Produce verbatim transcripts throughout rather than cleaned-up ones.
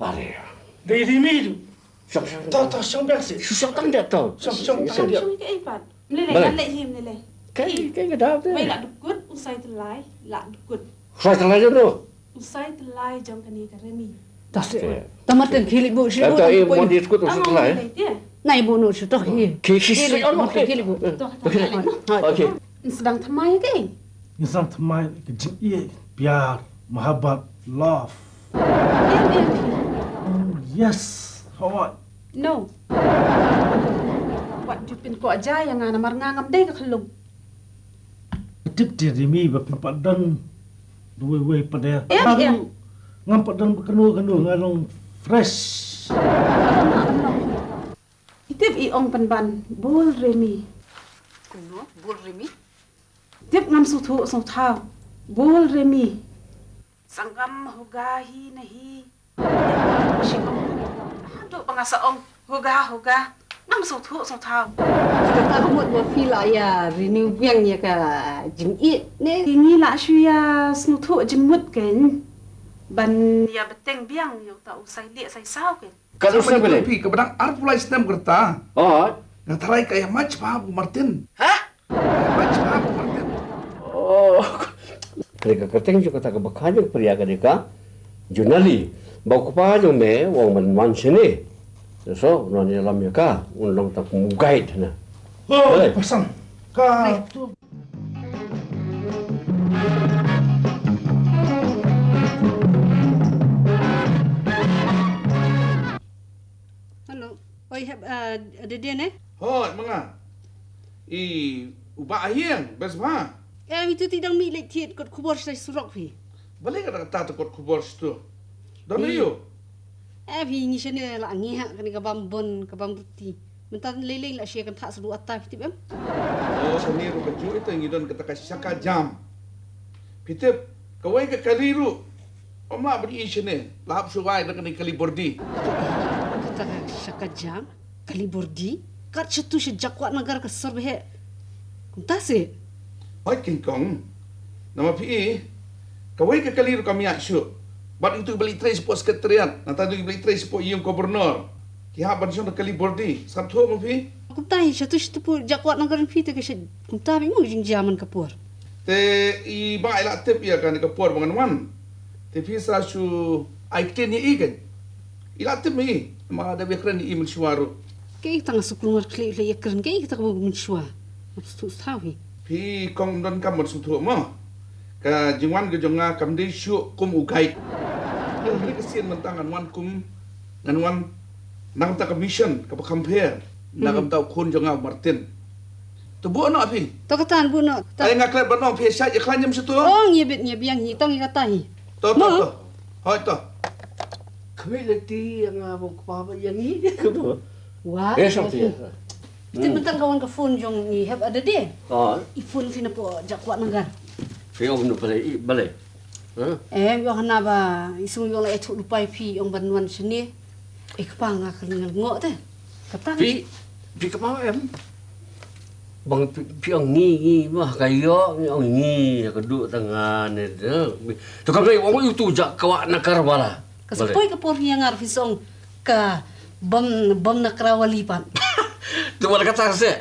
Are. Dei Rimi tu. Shong shong. To to shong biang sih. Shong shong tang dia to. Shong shong tang dia. Shong ke ai pat. Mlei lei, Balei? Ngan lei hi, mlei lei. Kai kai ka dap te. Wei la dukut, u Sai Tyllai, la dukut. Sai Tyllai jong no. U Sai Tyllai jong kane ka Rimi. Ta se. Ta Martin khili bu, khili bu. Ta e mon dikut u Sai Tyllai. Nai bu no shu to hi. Ki ki si on Martin khili bu. To khili. Okay. Sdang thymmai ke. Ngi sdang thymmai ka jingïeit, pyar, muhabbat, love. Yes. Hoi. No. Wat ju pynkoh ja ïa nga namar nga ngam dei ka khyllung. Tip te Rimi ba pynpatdon. Duwei wei pader. Em em. Ngam patdon ba kano kano nga long fresh. Tip i ong pynban bul Rimi. Kuno bul Rimi? Tip ngam sngewthuh sngewthaw. Bul Rimi. Sangam hoga hi nahi. Shi ong. Haduh ba nga sa ong hoga hoga. Ngam sngewthuh sngewthaw. Kata ka mut ma phi la ïa renew biang ïa ka jingïeit ne. Ngi la shu ïa sngewthuh jingmut kein. Ban ïa bteng biang ïa uta u sai lieh sai saw kein. Ka lu sa bele. Phi ka badang arphew lai snem ka rta. Oh. Nga tharai ka ïa mach ba bu Martin. Ha? Mach ba bu Martin. Oh. Kare ka kyrteng jong kata ka bakha jong pria ka dei ka Junali. Ba u kpa jong me u ong ban wan shane. So, non ïalam ïa ka, un long ta kum u guide na. Oh, pasang. Ka tu. Hello. Oi, hep, uh, Dede ne? Hoi, manga. I, u Bah Ahiang, best ba? Eh, itu ti dang mih leit thied kot khubor sa surok phi. Balei ka dak ta kot khubor stu. Don ayu. Eh, phi ngi shane la ngi ha kane ka bam bon, ka bam ruti. Mynta lei lei la shia kan thah sadu atta phi tip em? Oh, shane ru ka ju ita ngi don kata ka shaka jam. Phi tip, kawei ka kali ru. Om la bri shane, la hap shuwai da kane kali bordi. Kata ka shaka jam, kali bordi. Kat shatu sha Jakwat Nagar ka sor behe. Kumta se. Oi King Kong. Nama phi i, kawei ka kali ru kam ïa shu. Bat itu beli trace po sekretariat, nata itu beli trace po yung gubernur. Ki hap ban shong da kali bordi, sat thuh ma phi. Kumta hi, shatu shatu po Jakwat Nagar phi te ka sha, kumta phi mo jing jaman ka por. Te i ba i la tip ïa kane ka por ba ngan wan. Te phi sa shu ai ktien ïa i kan. I la tip ma i, ma da bia kren i mynshuwa ru. Kaei tang sukul ngar khlieh khlieh ïa kren, kaei kata ka mynshuwa. Ngam sngewthuh hi. Phi kong don kam ban sngewthuh mo. Ka jingwan ka jong nga kam dei shuh kum u guide. Ka dei ka sien mynta ngan wan kum ngan wan nang ta ka mission kaba kham pher. Nang kam ta u khun jong nga u Martin. To buh noh phi. To kata buh noh. Ai nga klet ban ong phi sha ïa khlaiñ jam sha to. Ong ïa bit ïa biang hi tong ïa kata hi. To to to. Hoi to. Khmih leti ïa nga bok pa ba ïa ngi. Wa. Eh song ti. Ti mynta ka wan ka phone jong ngi hep ada de. Oh. I phone phi na po Jakwat Nagar. Phi ong no balei i balei. Huh? Eh ong hana ba i sung ong la e thuk lupai phi ong ban wan shane. Eh kpa nga ka ngal ngo te. Kata phi phi kpa em. Bang phi phi ong ngi ngi ma ka yo ngi ong ngi ka du ta nga ne de. To ka bai ong u tu Jakwat Nagar wala. Ka sa poi ka por hi ngar phi song ka bom bom na krawali pan. Tu wala kata se.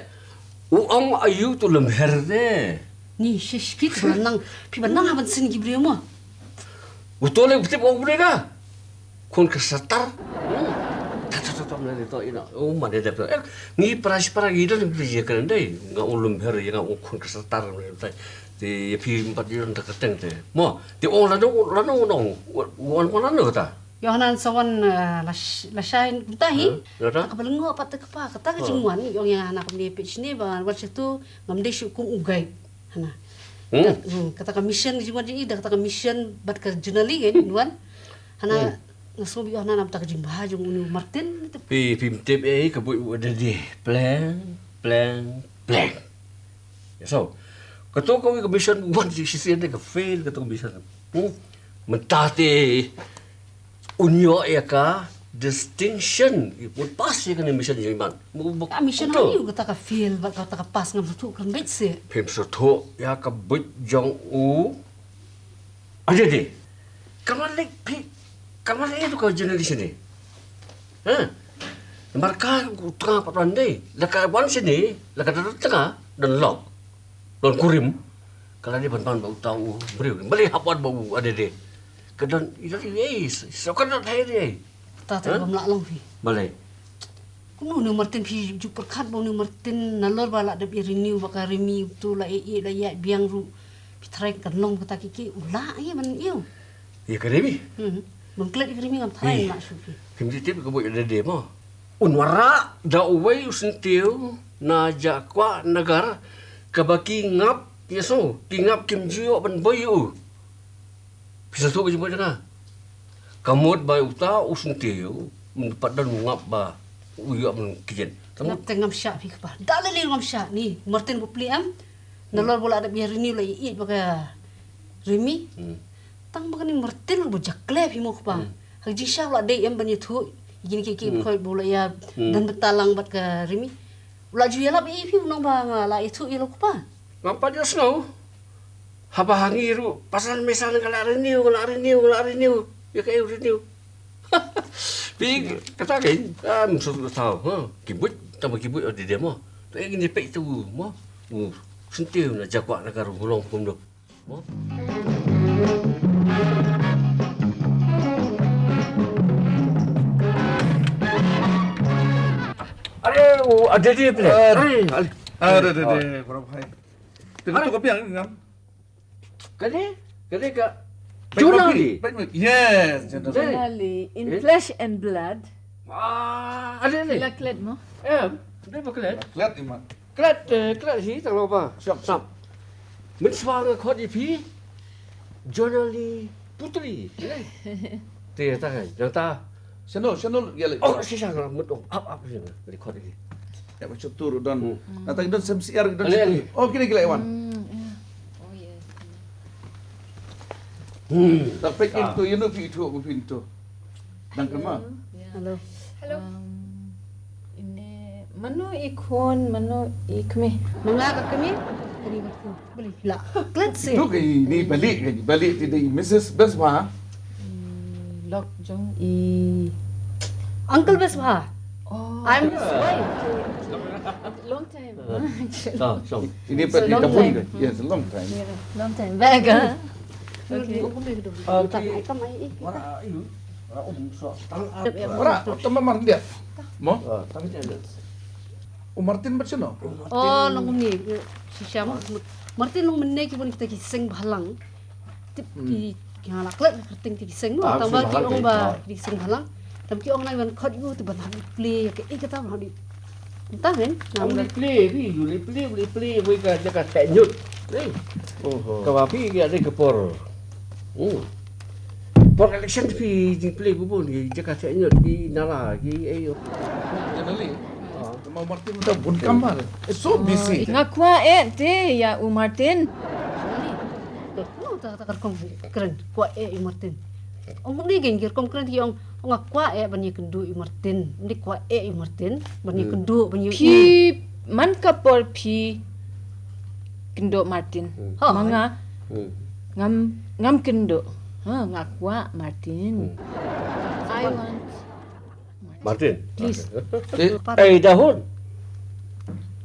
U ong ayu tu lem her de. Ni shish phi tu nang phi ban nang haban sin ki briew mo. U tu le phi ong briew ka. Khun ka satar. Ta ta ta ta mla de to ina. U ma de de. Ni para para gi de ni je kren de. Nga u lem her nga u khun ka satar. Te phi empat di ta ka teng te. Mo, te ong la no la no no. Wan wan la no ta. Yohanan sawan la shai tahi. Ka ba lengo pat ka pa kata ka jingwan yong yang hana kumne page ne ba wan shatu ngam dei shu kum ugai. Hana. Kata ka mission jingwan ji da kata ka mission bat ka Junali ngan wan. Hana ngaso bi Yohanan am ta ka jingba jong unu Martin. Pi pi tip eh ka bui u dadi pleng pleng pleng. So, kato ka wi ka mission wan ji shisien de ka fail kato ka mission. Mynta te un ïoh ïa ka distinction i pun pass ïa kane mission jong i man. Ka mission ani u kata ka fail bad kata ka pass ngam sngewthuh kren beit se. Phim sngewthuh ïa ka buit jong u. Aje de. Ka man leh phi, ka man leh tu ka generation ni. Ha? Namar ka u tnga pat wan dei. La ka wan sini, la ka don tnga, don lok, don kurim. Ka la dei ban pan ba uta u briew. Balei hap wan ba u Adede. Ka don, i don i ei, so ka don hai dei. Ta ta bym lah long phi. Balei. Kumno une u Martin phi ju pyrkhat ba une u Martin nalor ba la dep ïa renew ba ka Rimi tu la ïa ïa la ïa biang ruh. Phi tharai kan long kata ki ki u la ïa ban ïa. Ïa ka Rimi. Hmm. Bym klet ïa ka Rimi ngam tharai la shu phi. Kim ji tip ka boi Adede mo. Un wanrah da uwei u syntiew na Jakwah Nagar kaba ki ngap ïa so ki ngap kim ju ïoh ban boi ïa u. Phi sa suk ka jingmut jong nga. Ka mut ba uta u syntiew, mynta pat don u ngap ba u ïoh ban kjit. Ngap te ngam shah phi kpa. Da lei lei ngam shah ni. Martin ba pli em. Nalor ba la dep ïa renew la ïa ïeit ba ka Rimi. Hmm. Tang ba kane Martin ba jakle phi mo kpa. Hmm. Ha ka jingshisha u la dei em ban ïathuh. Ïa kine ki ki khoi ba u la ïa don bynta lang bad ka Rimi. U la ju ïalap ïa phi u nong ba nga la ïathuh ïa la kpa. Ngam pat ïohsngew. Haba ha ngi ruh, pasan mesan nga la renew, nga la renew, nga la renew. Ïa kaei u renew. Phi, kata kein, ah, mynta shu thaw, ha. Ki buit, tang ba ki buit Adede mo. To ïa ngin ïa peit tu mo. U syntiew na Jakwah Nagar u long kumno. Mo. Are, u Adede phi leh. Are, are. Are, are, are, para bhai. Te katu ka biang ngam. Kane, kane ka Pek Jonali. Pek Jonali. Yes, Jonali. Jonali, in flesh and blood. Ah, ane, ane. La klet mo? Em, dei ba klet. Klet, ima. Klet, eh, klet hi tang lo ba. Siap. Sap. Mynshuwa nga khot ïa phi. Jonali Putri. Te ta hai, nang ta. Shano, shano ïa leh. Oh, shisha nga mut ong. Ap, ap, shisha nga. Record lagi. Ïa, ba shu tur don. Hmm. Nang ta don sem siar don. Ale, ale. Oh, kini ki leh wan. Hmm, yeah. Oh, yes. Hmm. Ta pek into, you know, phi itu, phi into. Dang kema. Hello. Yeah. Hello. Um, ine, mano i khun, mano i kmie? Ma nga ka kmie, kane ka khun. Balei phi la klet seh? Tu ka i ni balik, ka i balik ti dei Missus Beswa. Hmm, lok jong i Uncle Beswa. Oh. I'm his wife. Long time. Ah, sure. Ini pat long time. Yes, long time. Yeah, long time back, ah. Okay. Okay. Ora, ayu. Ora, um, so. Ora, tama mar dia. Mo? Ah, tama dia. U Martin bad shano? Oh, long kumne, shisha mo. Martin long mynne ki bun kita ki seng bhalang. Tip ki, ki nga la klet kyrteng ki seng mo. Tang ba ki ong ba ki seng bhalang. Tam ki ong nai ban khot ïa u te ban hap play ïa ka, eh, kata ban hap. Tang, eh? Ong li play ri, yu li play, li play wei ka jaka theh ñiut. Ka ba phi ki ade ka por. Hmm. Por election phi jingplay bun bun ki jaka theh ñiut ki nala ki, eh, yo. Generally. Martin ta bun kam ba. It's so busy. Nga kwah eh te ïa u Martin. Shirley. Te, no, ta, ta ka rukom kren. Kwah eh ïa u Martin. Ong kumne kein ki rukom kren ki ong, ong nga kwah eh ban ïakynduh ïa u Martin. Ym dei kwah eh ïa u Martin ban ïakynduh, ban ïa. Phi man ka por phi kynduh Martin. Hmm. Ma nga ngam, ngam kynduh. Ha, nga kwah Martin. Hmm. I want Martin. Please. Eh, eh, dahun.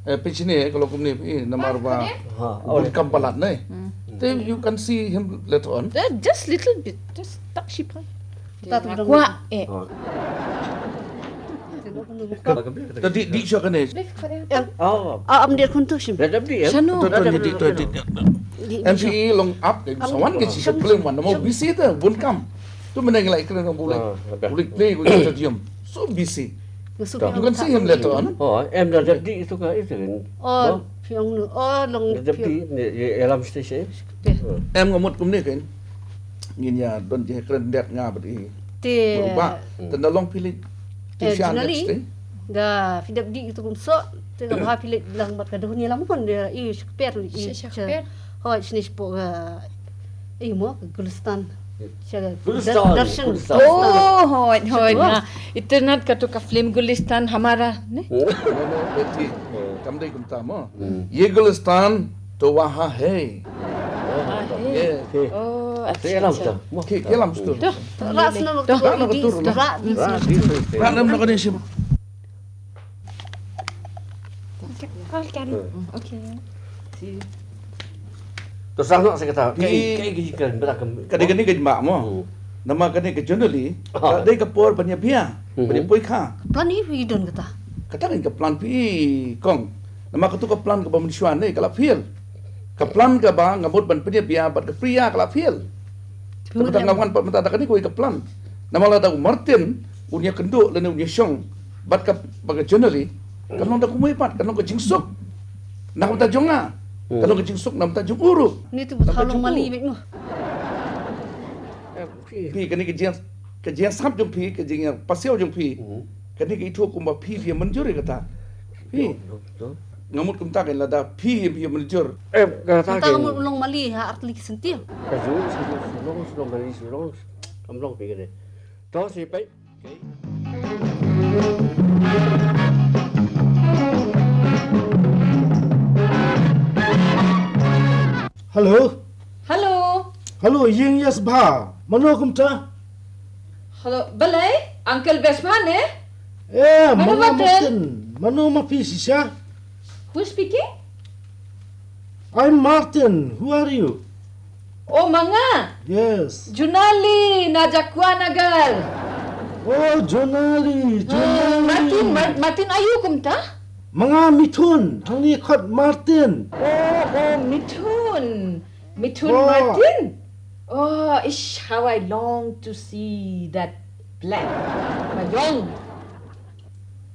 Eh, pynshai ne, kalau kumne, eh, namar ba. Ha, bun kam palat ne. Hmm. Then you can see him later on. Eh, just little bit, just tak shipai. Kwah, eh. Oh. Tadi di show kane. Oh. Ah, am dia kuntu shim. Shano. Tadi, tadi. M P E long up, eh, sawan ke si film wan, namo busy ta, bun kam. Tu mynne ngi la ikren ngan bulai. Ah, ada. Bulai play ko stadium. So busy. You can see him later on. Oh, em da dep dih tu ka itu kan. Oh, phi ong nu. Oh, long da dep dih ni, ya, alarm station. Em nga mut kumne kan. Ngin ïa don je kren det nga bad i. Te. Ba, te na long phi leit. Te shan det te. Da phi dep dih tu kumsoh. Te ka ba phi leit lang bad ka duh ni lam pun de i shakper i. Shakper. Hoi, shini shapoh ka, eh, mo, ka Gulistan. Sha ka Gulistan, Dar-, Darshan, Gulistan. Gulistan. Oh, hoi, hoi, na. Itynnat katu ka film Gulistan Hamara, ne? Oh. No, no, beti. Kam dei kumta mo. Hmm. Ye Gulistan to waha hai. Waha hai. Yes. Oh. Te ïalam sdang. Mo. Ki ïalam sdang. Tuh, rak snoh. Rak na ka tur. Rak di snoh. Rak na ka tur. Okay. To sah noh sa kata. Kaei kaei ka jingkren ba la kam. Ka dei kane ka jingmah mo. Namar kane ka Jonali ka dei ka por ban ïa biang, ban ïa poi kha. Ka plan hi phi don kata. Kata kan ka plan phi kong. Namar katu ka plan kaba mynshuwa ne ka la fail. Ka plan kaba nga mut ban pynïa biang bad ka Priya ka la fail. Te mynta nga wan pat mynta da kane kawei ka plan. Namar lada u Martin un ïa kynduh lane un ïa shong bad ka, bad ka Jonali, kan long da kumwei pat, kan long ka jingsuk. Na ka bynta jong nga. Kan long ka jingsuk na ka bynta jong u ruh. Ni tu ba long mali bad mo. Phi kane ka jing, ka jingsngap jong phi, ka jingpasiaw jong phi. Kane ka ithuh kumba phi phi mynjur ïa kata. Phi. Nga mut kumta kan lada phi phi mynjur. Em, kata ka mut long mali ha artylli ki senti. Ka ju, shu long, shu long mali, shu long. Kam long phi kane. To si pai. Hello. Hello. Hello, ïing Yasbha. Mano kumta? Hello, balei? Uncle Besma ne? Eh, mano Martin? Mano ma phi shisha? Who's speaking? I'm Martin. Who are you? Oh, ma nga. Yes. Junali na Jakwa Nagar. Oh, Junali, Junali. Martin, Mar-, Martin, are you kumta? Ma nga Mithun, hangne khot Martin. Oh, oh, Mithun. Mithun Martin. Oh, ish, how I long to see that black. Mayong.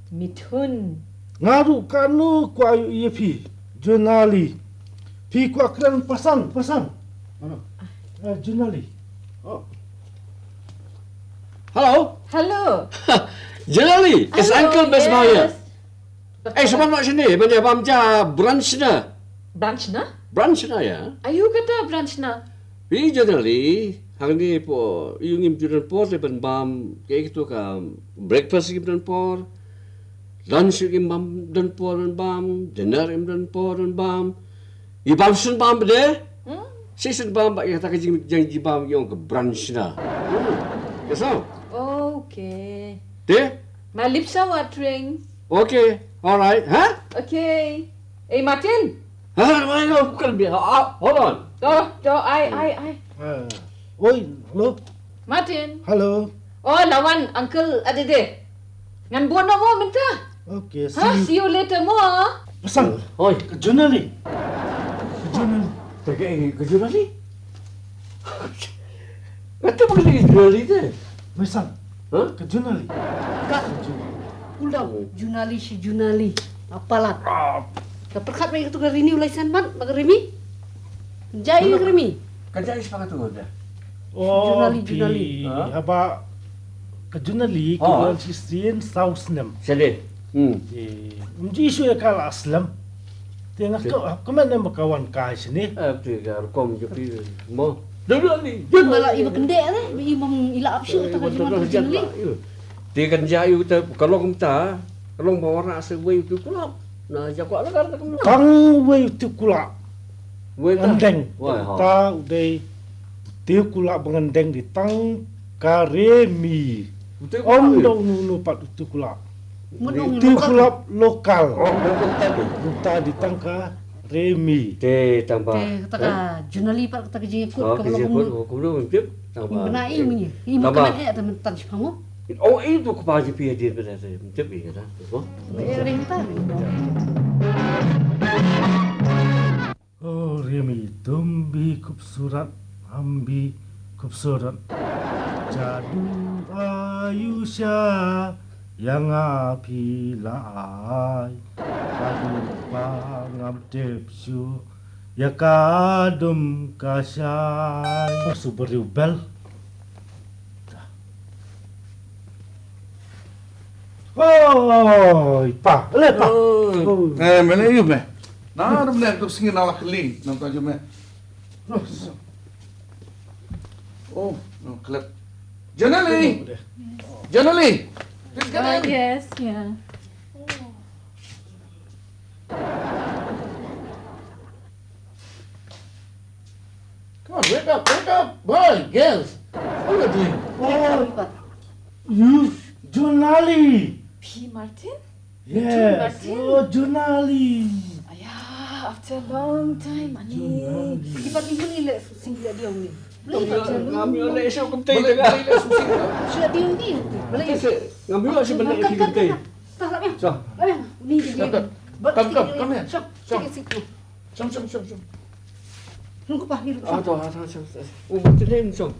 Mithun. Nga ruh kano kwah ïa phi, Junali. Phi kwah kren pasan, pasan. Ano? Eh, Junali. Oh. Hello. Hello. Junali, it's Uncle Besma here. Eh, shu bam noh shane, ban ïa bam ja brunch na. Brunch na? Brunch na ïa. Aïu kata brunch na? Phi Junali, hangne po, ïa ngim ju don por te ban bam, kaei katu ka breakfast ngim don por. Lunch ngim bam don por ban bam, dinner ngim don por ban bam. Ngi bam shen bam bad de. Hmm? Shisien bam ba ïa kata ka jing, jing, jingbam ïong ka brunch na. Hmm. Ka sngew? Okay. Te? My lips are watering. Okay, all right. Ha? Okay. Eh, Martin. Ha, ha, ha, ha, bukan dia. Ah, hold on. To, to, ai, ai, ai. Ah. Oi, hello. Martin. Hello. Oh, la wan, Uncle Adede. Ngan bun na mo mynta. Okay, see you. Ha, see you later mo. Pasang. Oi. Ka Junali. Ka Junali. Ka, ka, ka Junali? Nga tip ka Junali te. Pasang. Ha? Ka Junali. Ka. Ka Junali. Hold on. Junali shi Junali. Apa lah? Ah. Ka pyrkhat ba ïa katu ka Rini u lai shen bad, ba ka Rimi. Jai ka Rimi. Ka jai sha katu ka. Oh, Junali, Junali. Ha? Haba ka Junali ka wan shisien saw snem. Shane. Hmm. Te, ym ju shu ïa ka la slem. Te nga ka, ka men em ka wan kai shane. Eh, te ka rukom ju phi mo. Junali, Junali. Mala iba kende ne, iba ila ap shu ta ka Junali. Te kan ja ïa uta ka long kumta, ka long ba wanrah sa wei utu u kulap. Na ja kwah la kar ta kumno. Tang wei utu u kulap. Wei ta. Ngan deng. Wai, ha. Ta u dei utu u kulap ba ngan deng dei tang ka Remi. Utu u kulap. Ym dei uno uno pat utu u kulap. Utu u kulap lokal. Oh, lokal ta dei. Uta dei tang ka Remi. Te tang ba. Te kata ka Junali pat kata ka jingkut ka ba kumno kumno tip. Tang ba. Bna i mini. I ma kena e ta mentan shi pamo. Oh, i tu kpa ji pi hadin bna te tip i kata. Ko. Be ring ta. Oh, Remi, tum bhi khubsurat, hum bhi khubsurat. Jadu Ayusha, ïa nga phi la ai. Ka dum ba ngam tip shuh, ïa ka dum ka shai. Oh, super rebel. Oi, pa. Le, pa. Oh. Oh. Eh, mene yu me. Na, dum le tu singi na la kli, na ta ju me. Oh, no, klep. Janali. Janali. Please come in. Yes, yeah. Come on, wake up, wake up, boy, girls. What are you doing? Oh, you, Jonali. Phi Martin? Yes. Martin? Oh, Jonali. Aya, after a long time, ani. Jonali. Ibat ni muli le susi le dia ni. Muli ibat dia ni. Ngam ïoh le shoh kumta. Muli le susi. Shoh dia ni. Muli. Ngam ïoh shoh benda kumta. Stop, stop, stop. Ni dia. Come, come, come here. Shoh. Shoh. Shong, shong, shong, shong. Rung kpa, hi rung. Ah, to, ah, to, shong, shong. Oh, Martin, shong.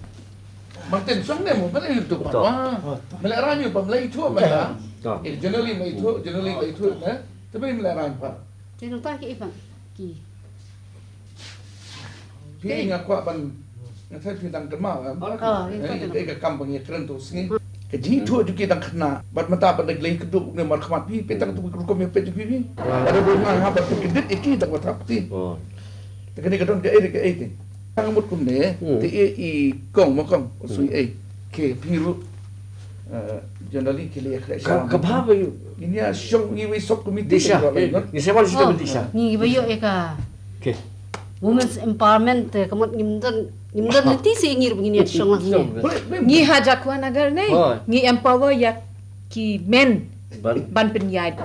Martin, shong ne mo, ba le tu pa. To. Wa. Ba le ran yu pa, ba le itu ba la. To. Eh, generally ba itu, generally ba itu, eh. Tapi ba le ran pa. Ni rung ta ki ipan. Ki. Phi nga kwah ban, nga thait phi dang kynmaw, em? Oh, eh, eh, ka kam ba ngi kren tu sngi. Ka jingithuh jong ki dang khynnah. Bad mynta ban da ki lei kdup ne markhmat phi, phi tang tu rukom ïa phi jong phi phi. Ada dei nga nga bad phi kdit ïa ki dang bad hap ti. Oh. Te kane ka don ka ei ka ei te. Nga mut kumne, hmm, te ei i kong ma kong, sui ei. Ke phi ruh, eh, generally ki lei ka ei. Ka, ka bha ba yu. Ini ïa shong ngi wei sub committee. Disha, eh, ngi sewan sita, oh, disha. Ngi ba yu ïa ka. Okay. Women's empowerment, eh, ka mut ngim don, ngim don lynti seh ngi ruh ngin ïa shong lang ngi. Ngi ha Jakua Nagar ne, hooid, ngi empower ïa ki men ban, ban pynïaid.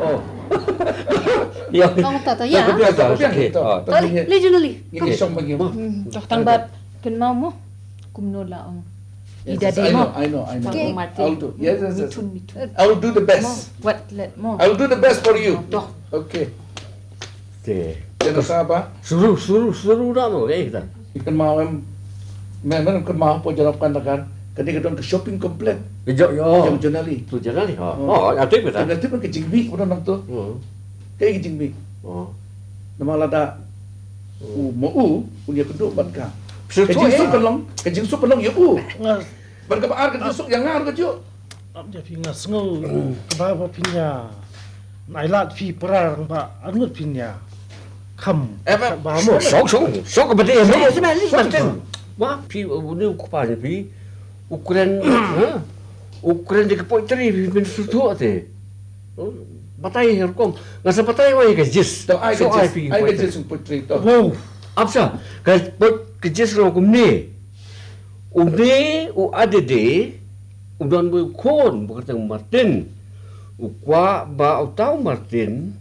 Oh. Ïa. Ong ta ta ïa. Ta, ta, ta, ta, ta, ta, ta, ta, le, le, Junali. Ngi shong ba ngi. Hmm, doh tang ba pynmaw mo. Kumno la ong. Yes, yes, I know, I know, I know. I'll do. Yes, yes, yes. I'll do the best. I'll do the best for you. Okay. Te. Jangan sabar. Suruh, suruh, suruh dah tu, eh, kita. Ikan mau em, em, em, ikan mau apa jangan kan, kan. Kan dia kata ke shopping complex. Jauh, jauh. Jauh Janali. Tu Janali, ha. Oh, ada apa dah? Ada apa ke jingbi, udah nang tu. Hmm. Kayak jingbi. Oh. Nama lada, hmm, u, mau u, punya kedua bat ka. Betul, eh. Ke jingsuk pelong, ke jingsuk pelong ya u. Ngas. Ban kaba ar ka jingsuk ïa nga ruh ka jong. Ap ïa phi nga sngew kaba ba phin ïa. Nai lad phi pra rangbah arngut phin ïa. Kham. Eh, ba mo. Shong, shong, shong kaba dei mo. Shong, shong, shong. Ba phi, uh, u ne u kpa ne phi. U kren, ha? U kren de ka poetry phi phin suthu te. Batai her kom. Nga sa batai wai ka jis. To ai ka jis. Ai ka jis poetry to. Wow. Ap sa ka poet ka jis ro kumne. Une u Adede, u don boi u khun, ba kyrteng Martin. U kwah ba uta u Martin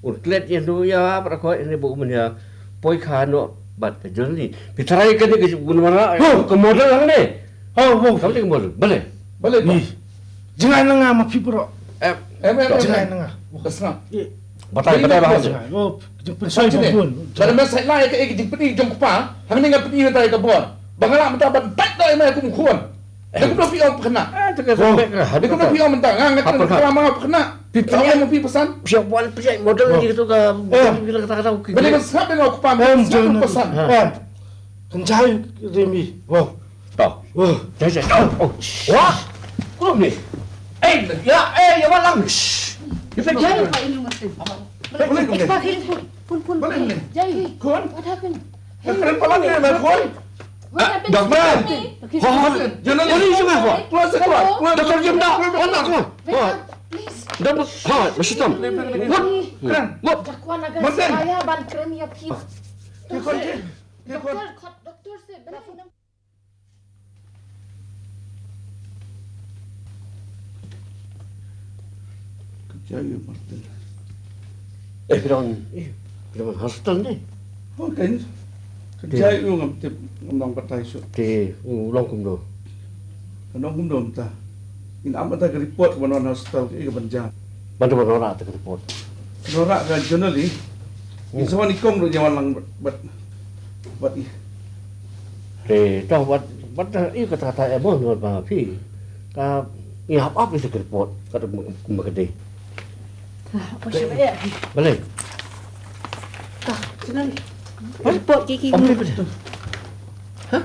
un klet ïa no ïa, ba da khot ïa ne ba u myn ïa poi kha noh bad ka Janali. Phi tharai kane ka, ka model hangne. Ho, ho. Kam dei ka model. Balei? Balei? Ni. Jngai na nga ma phi bro. Em, em, em. Jngai na nga. Ka sngap. Batai, batai ba. Oh, jingpynsoi ba bun. Ba da me sai lai ka, eh, ka jingpyni jong kpa. Hangne nga pyni mynta ïa ka bor. Ba nga lah mynta ban tait dei ma kum khun. Eh, kumno phi ong pynah? Eh, te ka sambek ka. Kumno phi ong mynta? Nga nga kren kala ma pynah. Phi pynah ma phi pesan. Phi wan phi model ni tu ka. Bila ka ta ka ta. Bila ka sngap dengan kpa. Em, jangan pesan. Em. Kan jai remi. Wow. Tau. Wah. Jai, jai. Tau. Oh. Wah. Kulum ni. Eh, ya, eh, ya malang. Kita jai. Pun, pun, pun. Jai. What happened? What happened? Doctor. Jangan. Doktor jam dah. Doktor jam dah. Please. Dah, ha, masih tam. What? What? Doktor, doktor, doktor. Ka jia ïa u Martin. Eh, phi don, eh, phi don hospital ne? Oh, kan. Ka jia ïa u ngam tip, ngam nang batai shuh. Te u long kumno? Ka long kumno mynta? Ngin ap mynta ka report ban wan hospital, ka i ka ban jia. Ban da ban wan ap ka report. Nora ka Janali. Ngi sa wan i kong ruh ïa wan lang bad, bad, bad i. Te to bad, bad i kata kata eh mo nor ba phi. Ka ngi hap ap i sa ka report kata ma ka dei. Balei? Report ki ki. Ha?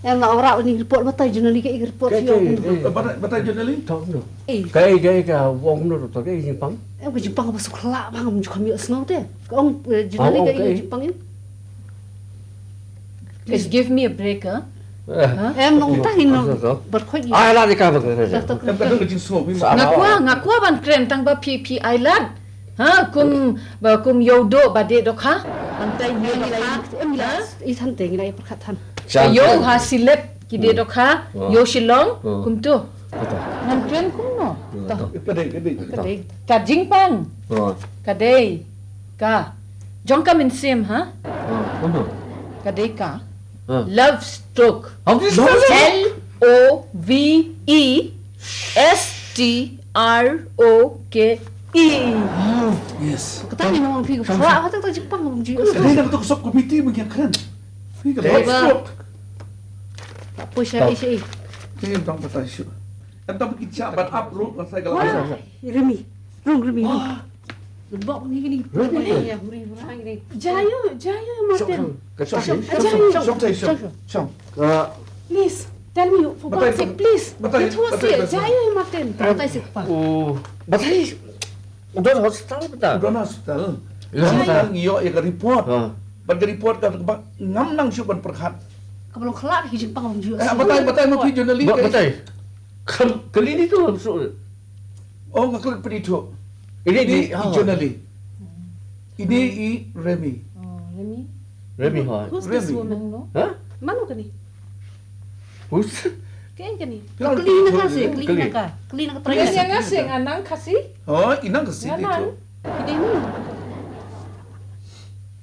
Em, nga ora u ni report batai Janali ka i report. Batai, batai Janali? Tong no. Ka i, ka i ka wong no to ka i jingpang. Em, ka jingpang ba suk la bang, em, ju kham ïoh sngew te. Ka ong, eh, Janali ka i jingpang in. Please give me a break, ha? Em, nong ta hin nong. Bar khoi. Ai la di ka ba. Nga kwah, nga kwah ban kren tang ba phi, phi ai lad. Ha, kum, ba kum ïoh doh ba dei dohkha. Te ïa la, em la, i than te ngi la ïa pyrkhat than. Ka ïew ha Silep ki dei dohkha, ïew Shillong kumto. Ngan kren kumno? Ka dei, ka dei. Ka dei. Ka dei. Ka jong ka mynsiem, ha? Ka dei ka love stroke. L O V E S T R O K E. Yes. Kata ni memang phi ka pha, kata kata Jepang memang ji. Dei na kata ka sub committee mungkin keren. Phi ka love stroke. Tak apa, syai, syai. Ni tang patai shu. Em tang phi cha ban up ru ka sai ka love. Remi. Rung, Remi, rung. Bok ni ni. Jayo, Jayo Martin. Shong, shong, shong, shong. Please, tell me, for God's sake, please. Batai, batai, batai. Jayo Martin. Batai sik pa. Oh, batai. Udon hospital, batai. Udon hospital. Hospital ngi ïoh ïa ka report. Bad ka report ka ba ngam nang shu ban pyrkhat. Ka ba long khlad hi jingpang ong ju. Batai, batai ma phi journalist. Batai. Kam kali ni tu. Oh, nga klik pynithuh. Ini i Jonali. Ini i Remi. Oh, Remi. Remi, ha. Who's this woman? Huh? Mano kani? Who's? Kani kani? Kali na kasi, kali na ka. Kali na ka. Kali na kasi, nga nang kasi. Oh, inang kasi. Kidei ni.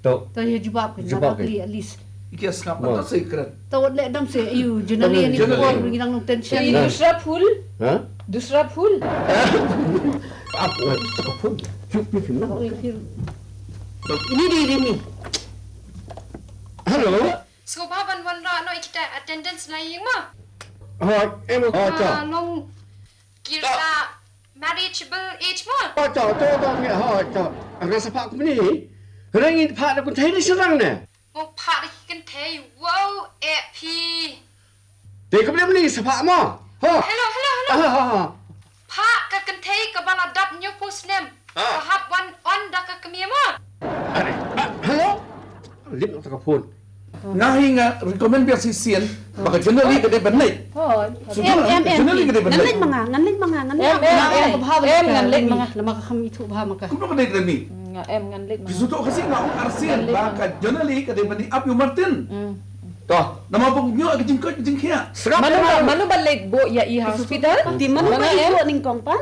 To. To ïa jubab ka, jubab ka. At least. Iki sngap ka secret. To wat leh dam se, ayu, Jonali ni por ngi nang long tension. Dusra phul. Ha? Dusra phul. Ap, eh, ka phul. Chup ni phim na. Ini dei Remi. Hello. Sngewbha ban wanrah noh ïa kita attendance na ïing ma. Hoi, em. Hoi, ta. Long Ki la marriageable age mo? Oh, to, to, to, ngi, ho, to. Nga sa phah kumne. Hynrei ngin phah da kynthei ne shynrang ne? Mo phah da ki kynthei, wow, eh phi. Te kumne kumne sa phah mo. Ho. Hello, hello, hello. Ha, ha, ha. Phah ka kynthei kaba la dap hynñiewphew snem. Ka hap ban on da ka kmie mo. Are, ah, hello. Lip na ka phone. Nga hi nga recommend biang shisien ba ka Jonali ka dei ban leit. Em, em, em. Jonali ka dei ban leit. Ngan leit ma nga, ngan leit ma nga, ngan leit ma nga. Em, em, em, ngan leit ma nga. Lama ka kham ithuh bha ma ka. Kumno ka dei Remi? Nga em ngan leit ma nga. Ki shu thoh Khasi nga ong arsien ba ka Jonali ka dei ban ïa ap ïa u Martin. To. Namar ba u ñiuh ka jingkoit ka jingkhiah. Mano ba, mano ba leit buh ïa i ha hospital? Te mano ba leit buh nyngkong pat?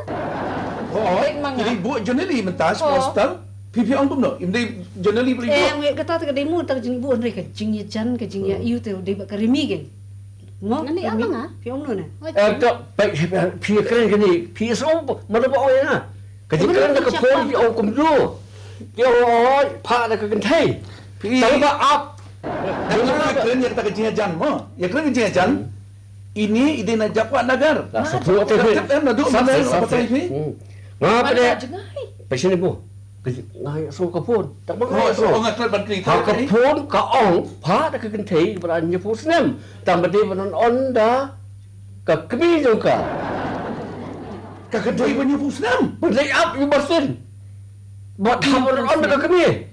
Leit ma nga. Leit buh Jonali mynta sha hospital. Phi, phi ong kumno? Im dei Jonali ba leit buh. Eh, kata te ka dei mo, ta ka jingbuh hynrei ka jingïajan, ka jingïa ïu te dei ba ka Remi keiñ. Mo? Ngan leit ap ma nga. Phi ong no ne? Eh, to, phi, phi kren kane, phi sngew mano ba ong ïa nga. Ka jingkren da ka phone phi ong kumno. Phi ong oi, phah da ka kynthei. Phi tang ba ap. Kren ïa kata ka jingïajan mo. Ïa kren ka jingïajan. Ini i dei na Jakwah Nagar. Sa phuh te phi. Em na du sa phuh te phi. Nga pyneh. Phi sini mo. Nga ïa sngew ka phone. Tang ba nga ïa sngew. Ha ka phone ka ong phah da ka kynthei ba la hynñiewphew snem. Tang ba dei ban on da ka kmie jong ka. Ka kynthei ba hynñiewphew snem. Ba dei ap ïa u Martin. Ba dei ban on da ka kmie.